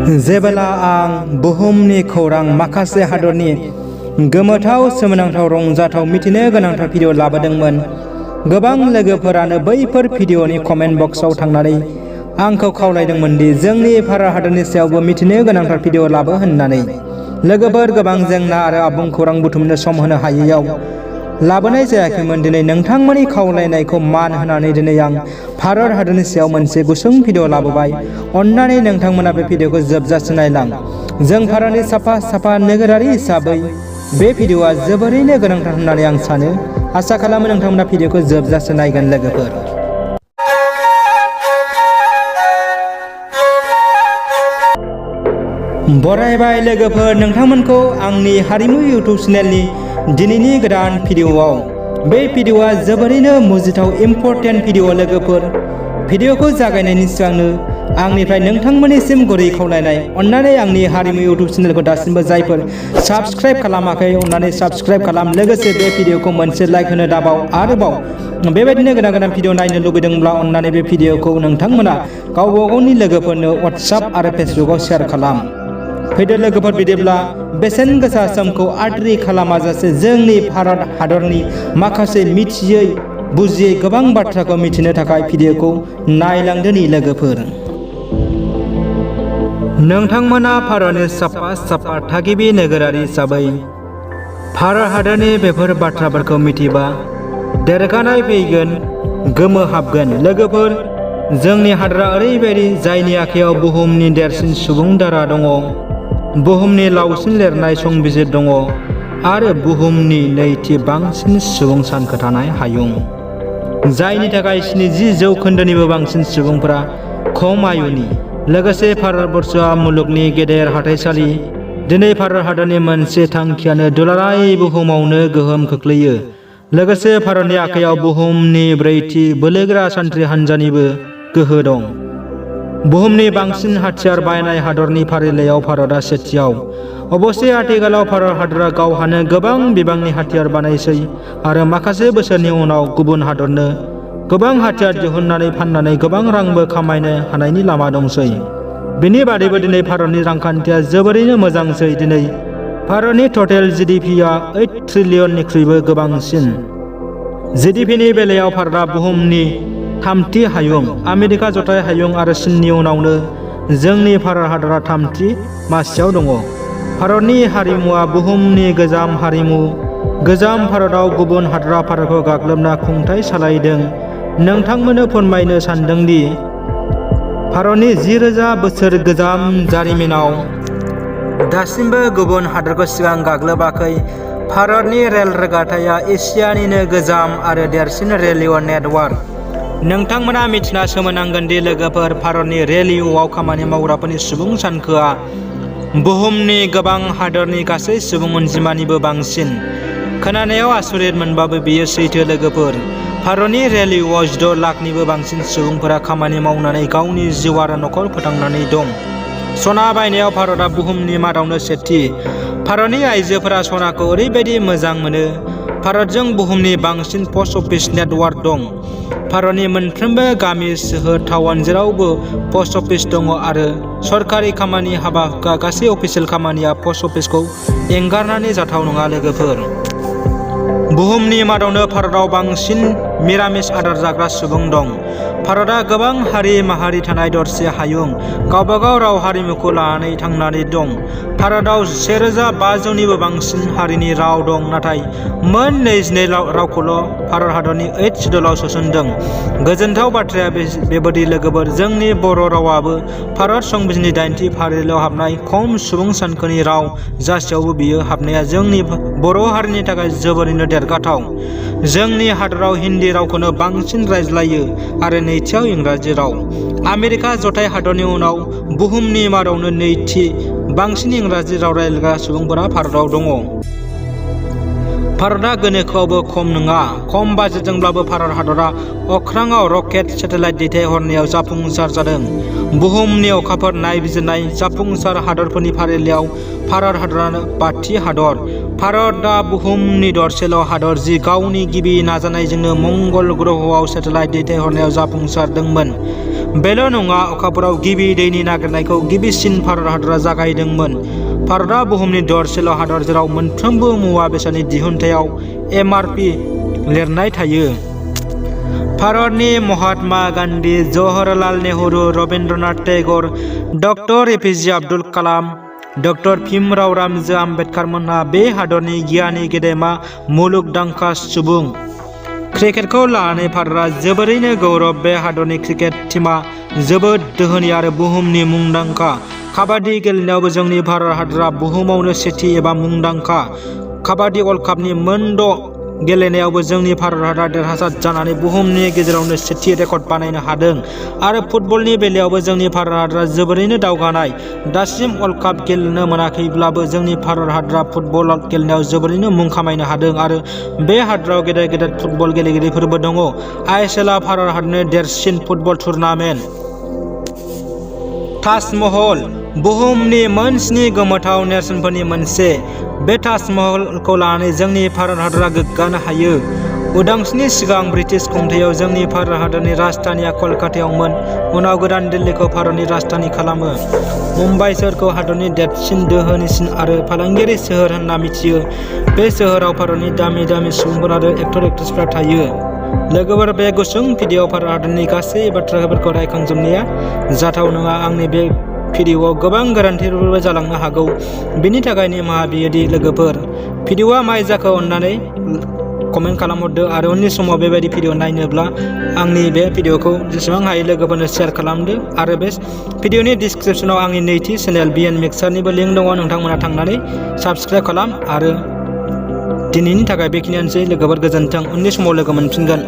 जेब्ला आं बुहुमनि खौरां माखासे हादरनि गोमोथाव सोमोनांथाव रंजाथाव मिथिनो गोनांथार भिडिअ लाबोदोंमोन, गोबां लोगोफोरानो बैफोर भिडिअनि कमेन्ट बक्सआव थांनानै आंखौ खावलायदोंमोन दि जोंनि भारत हादरनि सायावबो मिथिनो गोनांथार भिडिअ लाबो होननानै। लोगोफोर, गोबां जेंना आरो आबुं खौरां बुथुमनो सम होनो हायैयाव लाबोनाय जायाखैमोन। दिनै नोंथांमोननि खावलायनायखौ मान होनानै दिनै आं भारत हादरनि सायाव मोनसे गुसुं भिडिअ लाबोबाय। अन्नानै नोंथांमोना बे भिडिअखौ जोबजासिम नायलां। जों भारतनि साफा नोगोरारि हिसाबै बे भिडिअआ जोबोरैनो गोनांथार होननानै आं सानो। आसा खालामो नोंथांमोना भिडिअखौ जोबजासिम नायगोन। लोगोफोर, बरायबाय लोगोफोर, नोंथांमोनखौ आंनि हारिमु इउटिउब चेनेलनि दिनैनि गोदान भिडिअआव। बे भिडिअआ जोबोरैनो मुजिथाव इम्परटेन्ट भिडिअ। लोगोफोर, भिडिअखौ जागायनायनि सिगांनो आंनिफ्राय नोंथांमोननिसिम गुरै खावलायनाय, अन्नानै आंनि हारिमु इउटिउब चेनेलखौ दासिमबो जायफोर साबस्क्राइब खालामाखै अन्नानै साबस्क्राइब खालाम। लोगोसे बे भिडिअखौ मोनसे लाइक होनो दाबाव। आरोबाव बेबायदिनो गोदान भिडिअ नायनो लुबैदोंब्ला अन्नानै बे भिडिअखौ नोंथांमोना गावबा गावनि लोगोफोरनो वाट्सएप आरो फेसबुकआव शेयार खालाम। फैदो लोगोफोर, बिदिब्ला बेसेन गोसा समखौ आद्रि खालामाजासे जोंनि भारत हादरनि माखासे मिथियै बुजियै गोबां बाथ्राखौ मिथिनो थाखाय भिडिअखौ नायलांदोनि। लोगोफोर, नोंथांमोना भारतनि साफा थागिबि नोगोरारि हिसाबै भारत हादरनि बेफोर बाथ्राफोरखौ मिथिबा देरगानाय फैगोन, गोमोहाबगोन। लोगोफोर, जोंनि हादरा ओरैबायदि जायनि आखायाव बुहुमनि देरसिन सुबुं दारा दङ, बुहुमनि लावसिन लिरनाय संबिजिर दङ आरो बुहुमनि नैथि बांसिन सुबुं सानखोथानाय हायुं, जायनि थाखाय 70% बांसिन सुबुंफोरा खम आयुनि। लोगोसे भारतबर्षआ मुलुगनि गेदेर हाथाइसालि। दिनै भारत हादरनि मोनसे थांखियानो दुलाराय बुहुमावनो गोहोम खोख्लैयो। लोगोसे भारतनि आखायाव बुहुमनि ब्रैथि बोलोगोरा सान्थ्रि हान्जानिबो गोहो दं। बुहुमनि बांसिन हाथियार बायनाय हादरनि फारिलाइयाव भारतआ सेथियाव। अबसे आथिखालाव भारत हादरा गावहानो गोबां बिबांनि हाथियार बानायसै आरो माखासे बोसोरनि उनाव गुबुन हादरनो गोबां हाथियार दिहुननानै फाननानै गोबां रांबो खामायनो हानायनि लामा दंसै। बेनि बादैबो दिनै भारतनि रांखान्थिया जोबोरैनो मोजांसै। दिनै भारतनि टटेल GDP-आ 8 ट्रिलियननिख्रुइबो गोबांसिन। GDP-नि बेलायाव भारतआ बुहुमनि थामथि हायुं, आमेरिका जथाय हायुं आरो चीननि उनावनो जोंनि भारत हादरा थामथि मासियाव दङ। भारतनि हारिमुवा बुहुमनि गोजाम हारिमु। गोजाम भारतआव गुबुन हादरा भारतखौ गाग्लोबना खुंथाइ सालायदों। नोंथांमोननो फोरमायनो सानदों दि भारतनि 10,000 बोसोर गोजाम जारिमिनाव दासिमबो गुबुन हादरखौ सिगां गाग्लोबाखै। भारतनि रेल रोगाथाइया एसियानिनो गोजाम आरो देरसिन रेलवे नेटवार्क। नोंथांमोना मिथिना सोमोनांगोन दि लोगोफोर, भारतनि रेलवेआव खामानि मावग्राफोरनि सुबुं सानखोआ बुहुमनि गोबां हादरनि गासै सुबुं अनजिमानिबो बांसिन। खोनानायाव आसरित मोनबाबो बेयो सैथो। लोगोफोर, भारतनि रेलवेआव 6 लाखनिबो बांसिन सुबुंफोरा खामानि मावनानै गावनि जिउ आरो नखर फोथांनानै दं। सना बायनायाव भारतआ बुहुमनि मादावनो सेथि। भारतनि आइजोफोरा सनाखौ ओरैबायदि मोजां मोनो। भारतजों बुहुमनि बांसिन पस्ट अफिस नेटवार्क दं। भारतनि मोनफ्रोमबो गामि, सोहोर, टाउन जेरावबो पस्ट अफिस दङ आरो सरकारि खामानि, हाबा-हुखा, गासै अफिसियेल खामानिया पस्ट अफिसखौ एंगारनानै जाथाव नङा। लोगोफोर, बुहुमनि मादावनो भारतआव बांसिन मिरामिस आदार जाग्रा सुबुं दं। भारतआ गोबां हारि माहारि थानाय दरसे हायुं, गावबागाव राव हारिमुखौ लानानै थांनानै दं। भारतआव 1,500निबो बांसिन हारिनि राव दं, नाथाय मोन 22 रावखौल' भारत हादरनि 8th शेड्युलआव सोसनदों। गोजोनथाव बाथ्राया बेबादि लोगोफोर, जोंनि बर' रावाबो भारत संबिजिरनि 8थि फारिलाइयाव हाबनाय खम सुबुं सानखोनि राव जासेयावबो बियो हाबनाया जोंनि बर' हारिनि थाखाय जोबोरैनो देरगाथाव। जोंनि हादराव हिन्दी रावखौनो बांसिन रायज्लायो आरो नैथियाव इंराजि राव। आमेरिका जथाय हादरनि उनाव बुहुमनि मादावनो नैथि बांसिन इंराजि राव रायज्लायग्रा सुबुंफोरा भारतआव दङ। भारतआ गोनोखोआवबो खम नङा। खम बाजेटजोंब्लाबो भारत हादरा अख्राङाव रकेट, सेटेलाइट दैथायहरनायाव जाफुंसार जादों। बुहुमनि अखाफोर नायबिजिरनाय जाफुंसार हादरफोरनि फारिलाइयाव भारत हादरानो 5थि हादर। भारतआ बुहुमनि दरसेल' हादर जि गावनि गिबि नाजानायजोंनो मंगल ग्रहआव सेटेलाइट दैथायहरनायाव जाफुंसारदोंमोन। बेल' नङा, अखाफोराव गिबि दैनि नागिरनायखौ गिबिसिन भारत हादरा जागायदोंमोन। भारतआ बुहुमनि दरसेल' हादर जेराव मोनफ्रोमबो मुवा बेसादनि दिहुनथायाव MRP लिरनाय थायो। भारतनि महात्मा गान्धी, जवाहरलाल नेहरू, रबीन्द्रनाथ टेगर, डक्टर एपिजे आब्दुल कालाम, डक्टर भीमराव रामजो आम्बेडकार मोनहा बे हादरनि गियानि गेदेमा मुलुगदांखा सुबुं। क्रिकेटखौ लानानै भारतआ जोबोरैनो गौरब। बे हादरनि क्रिकेट टीमा जोबोद दोहोनि आरो बुहुमनि मुंदांखा। काबाड्डी गेलेनायावबो जोंनि भारत हादरा बुहुमावनो सेथि एबा मुंदांखा। काबाड्डी वर्ल्ड कापनि मोन' गेलेनायावबो जोंनि भारत हादरा देरहासार जानानै बुहुमनि गेजेरावनो सेथि रेकर्ड बानायनो हादों। आरो फुटबलनि बेलायावबो जोंनि भारत हादरा जोबोरैनो दावगानाय। दासिम वर्ल्ड काप गेलेनो मोनाखैब्लाबो जोंनि भारत हादरा फुटबल गेलेनायाव जोबोरैनो मुं खामायनो हादों आरो बे हादराव गेदेर गेदेर फुटबल गेलेगिरिफोरबो दङ। ISL आ भारत हादरनि देरसिन फुटबल टुर्नामेन्ट। ताजमहल, बुहुमनि मोन 7 गोमोथाव नेरसोनफोरनि मोनसे। बे ताजमहलखौ लानानै जोंनि भारत हादरा गोग्गानो हायो। उदांस्रिनि सिगां ब्रिटिश खुंथायाव जोंनि भारत हादरनि राजधानिया कलकातायावमोन। उनाव गोदान दिल्लीखौ भारतनि राजधानि खालामो। मुम्बाइ सोहोरखौ हादरनि देरसिन, दोहोनिसिन आरो फालांगियारि सोहोर होनना मिथियो। बे सोहोराव भारतनि दामि दामि सुबुंफोर आरो एक्टर एक्ट्रेसफोरा थायो। लोगोफोर, बे गुसुं भिडिअ'आव भारत हादरनि गासै बाथ्राफोरखौ रायखांजोबनाया जाथाव नङा। आंनि बे भिडिअ'आव गोबां गोरोन्थिफोरबो जालांनो हागौ। बिनि थाखाय निमाहा बियो दि लोगोफोर, भिडिअ'आ माय जाखो अन्नानै कमेन्ट खालामहरदो आरो उननि समाव बेबायदि भिडिअ नायनोब्ला आंनि बे भिडिअ'खौ जेसेबां हायो लोगोफोरनो शेयार खालामदो आरो बे भिडिअ'नि डिसक्रिपसनाव आंनि नैथि चेनेल BN मिक्सारनिबो लिंक दङ। नोंथांमोना थांनानै साबस्क्राइब खालाम आरो दिनैनि थाखाय बेखिनियानोसै लोगोफोर, गोजोन्थों। उननि समाव लोगो मोनफिनगोन।